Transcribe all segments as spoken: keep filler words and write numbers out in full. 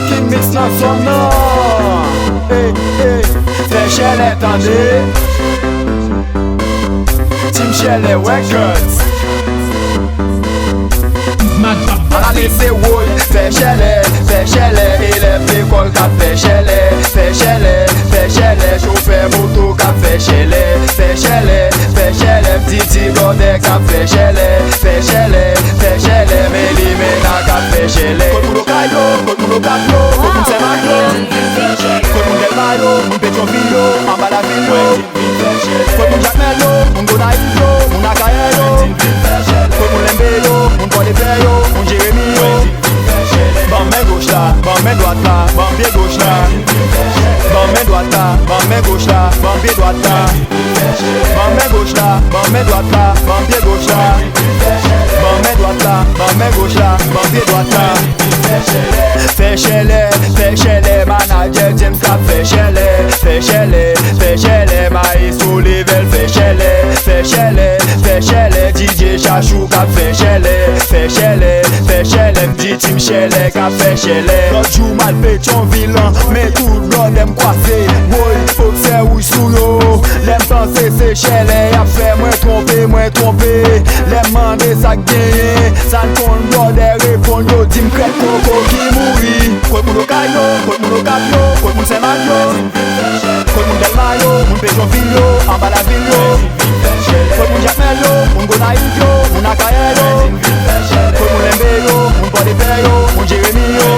King Mix nan zòn nan. Ey, ey, fè chèlè tande. Team Chèlè Records. Analize woy, fè chèlè, fè chèlè, elèv lekòl k ap fè chèlè, fè chèlè, fè chèlè, chofè moto k ap fè chèlè, fè chèlè, fè chèlè, m di ti blòdè k ap fè chèlè, fè chèlè, fè chèlè, men limena k ap fè chèlè. Kot moun Okaylo, kot moun Okap yo, kot moun Sèmak yo, kot moun Dèlma yo, moun Petyonvil yo, anba lavil yo. Kot moun Jakmèl yo, moun Gonayiv yo, moun Akayè yo. Kot moun Lenbe yo, moun Pòdepè yo, moun Jeremi yo. Ban men goch la, ban men dwat la, ban pye goch la. Ban men dwat la, ban men goch la, ban pye dwat la. Ban men goch la, ban men dwat la, ban pye goch la. Ban men dwat la, ban men goch la, ban pye dwat la. Fè chèlè, fè chèlè, manadjè James k ap fè chèlè. Fè chèlè, fè chèlè, maestro Level fè chèlè. Fè chèlè, fè chèlè, D J Chachou k ap fè chèlè. Fè chèlè, fè chèlè, m di team chèlè k ap fè chèlè. Lòt jou m al Petyonvil, men tout blòdè m kwaze. Woy, boksè wouj sou yo. Lè m panse se chèlè y ap fè, mwen twonpe, mwen twonpe. Lè m mande sa k genyen, sa n konn blòdè reponn yo, di m krèk koko ki mouri. Kot moun Okaylo, kot moun Okap yo, kot moun Sèmak yo. Kot moun Dèlma yo, moun Petyonvil yo, anba lavil yo. Kot moun Jakmèl yo, moun Gonayiv yo, moun Akayè yo. Kot moun Lenbe yo, moun Pòdepè yo, moun Jeremi yo.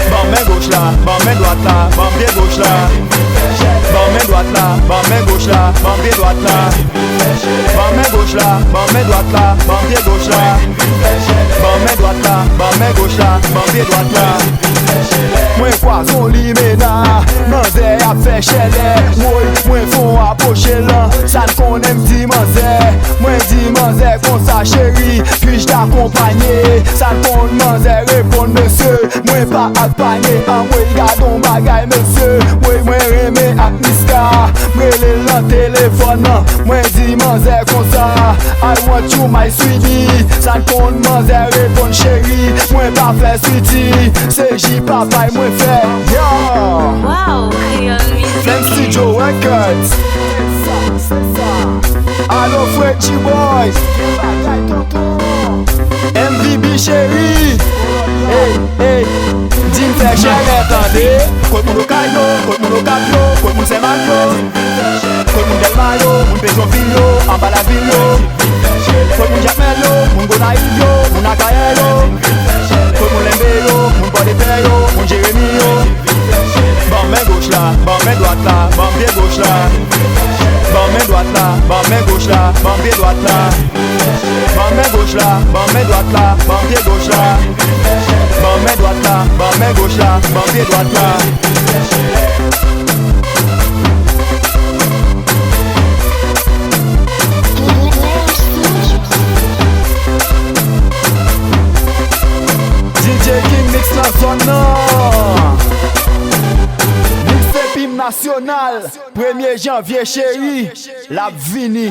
Ban men goch la, ban men dwat la, ban pye goch la. Ban men dwat la, ban men goch la, ban pye dwat la. Ban men goch la, ban men dwat la, ban pye goch la. Ban men dwat la, ban men goch la, ban pye dwat la. Mwen kwaze yon limena, manzè ap fè chèlè. Woy, mwen fè yon apwoche lan, sa n konnen m di manzè. Mwen di manzè konsa cheri, puis-je t'accompagner? Sa n konn manzè reponn mesye. Mwen pa ak panye, anmwey, gad on bagay mesye. Woy, mwen renmen ak Niska. M rele l nan telefòn nan. Mwen di manzè konsa, I want you my sweetie. Sa n konn manzè reponn cheri, mwen pa fè switi. Se ji papay mwen fè. Yo! Wow, Kreyòl Mizik. Flame Studio Records. Alo Fredji Boy. M V B cheri. Ey, ey. Di m fè chèlè tande. Kot moun Okaylo, kot moun Okap yo, kot moun Sèmak yo. Kot moun Dèlma yo, moun Petyonvil yo, anba lavil yo. Kot moun Jakmèl yo, moun Gonayiv yo, moun Akayè yo. Kot moun Lenbe yo, moun Pòdepè yo, moun Jeremi yo. Ban men goch la, ban men dwat la, ban pye goch la. Ban men dwat la, ban men goch la, ban pye dwat la. Ban men goch la, ban men dwat la, ban pye goch la. Ban men dwat la, ban men goch la, ban pye dwat la. D J King Mix nan zòn nan. Mix epi m nasyonal. Premye janvye cheri, l ap vini.